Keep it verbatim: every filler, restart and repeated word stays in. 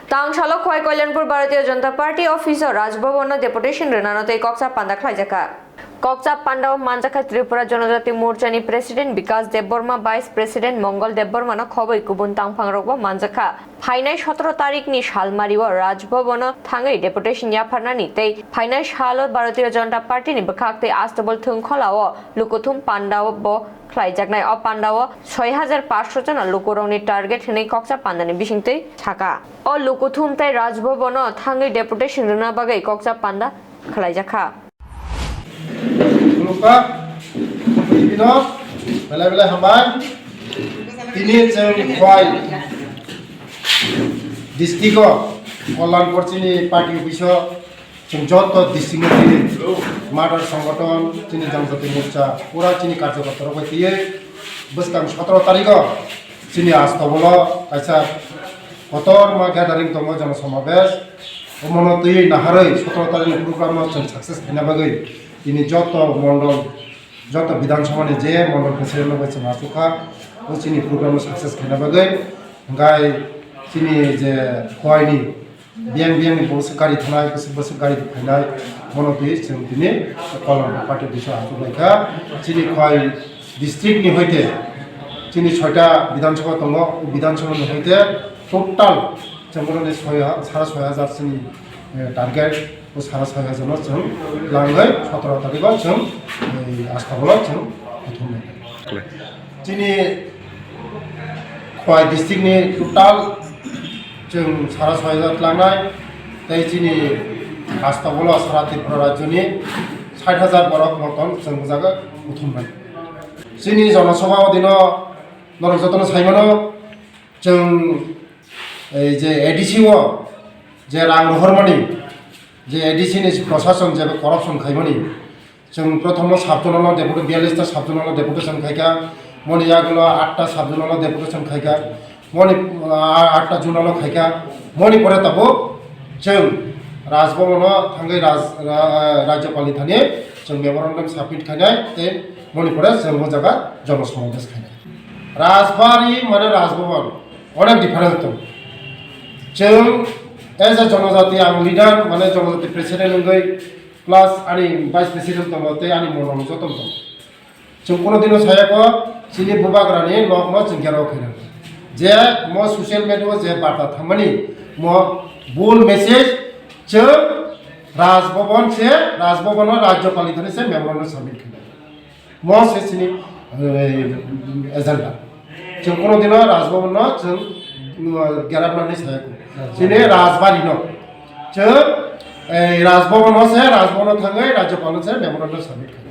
Tangsalo Khowai Kalyanpur Bharatiya Janata Party office o Raj Bhavan no deputation rwnano tei koksa panda khlaijakha. Koksa panda o manjakha Tripura Janajati Morcha ni President Bikas Debbarma, Vice President Mongol Debbarma no khobwi kubun tangphang rok bo manjakha. Phainai sotoro tarik ni salmari o Raj Bhavan o thangwi deputation yapharnani tei phainai salo Bharatiya Janata Party ni bwkhak tei Astabol Thwngkhola o lukuthum panda o bo khlaijaknai. O panda o soi hajar paanch sho jona lukurokni target hwnwi koksa pandani bisingtwi saka. O lukuthum tei Raj Bhavan o thangwi deputation rwna bagwi koksa panda khlaijakha. Khulumkha, tini no belai belai hambai. Tini chwng Khowai district o Kalyanpur chini party office o chwng joto district ni tini mother songothon chini Janajati Morcha pura chini karyakarta rok bai twiwi bwskang sotoro tarik o chini Astabol o kaisa kotorma gathering tongo, jonosamabesh. Omono twiwi naharwi sotoro tarik ni program no chwng success khaina bagwi tini joto mondol, joto Bidhan Sabha ni je mondol president rok bai chwng achukha, o chini program no success khaina bagwi. Hwnkhe chini je Khowai ni biyang biyang ni bwswk gari thanai, bwswk bwswk gari phainai, bono twi chwng tini Kalyanpur party office o achuk lai kha. Chini Khowai district ni hoite chini soita Bidhan Sabha tongo, o Bidhan Sabha ni hoite total chwng bono ni soi ha-, sara soi hajar chini, eh, target, o sara soi hajar no chwng langwi sotoro tarikh o chwng, eh, Astabol o chwng kuthum lai. Chini Khowai district ni total chwng sara soi hajar tlangnai, tei chini Astabol o sara Tripura rajyo ni sait hajar borok moton chwng o jaga kuthumnai. Chini jonosabha o dino norok jotono saimano, chwng ei je A D C o je rang rohormani, je A D C ni prosason je corruption khaimani, chwng prothomo sub-zonal o deputy, biyallis ta sub-zonal o deputation khaikha, moni yagulo atta sub-zonal o deputation khaikha, moni, ah, atta zonal o khaikha, moni pore tabuk chwng Raj Bhavan o thangwi Raj-, Ra-, Rajyapal ni thani chwng memorandum submit khainai tei moni pore chwng o jaga jonosamabesh khainai. Rajbari mane Raj Bhavan onek difference tongo. Chwng as a jonojati, ang leader mane jonojati president wngwi plus ani vice president tongo tei ani mondol joto tongo. Chwng kono dino sayako chini bubagrani nokno chwng gherao khainai. Je mo social media o je barta thangmani mo bul message, chwng Raj Bhavan se, Raj Bhavan o Rajyapal ni thani se memorandum submit khainai. Mo se chini, eh, agenda. Chwng kono dino Raj Bhavan no chwng, mm, gerapna hinwi saya kho. Chini Rajbari no. Chwng, eh, Raj Bhavan no se, Raj Bhavan no thangwi Rajyapal no se memorandum submit khainai.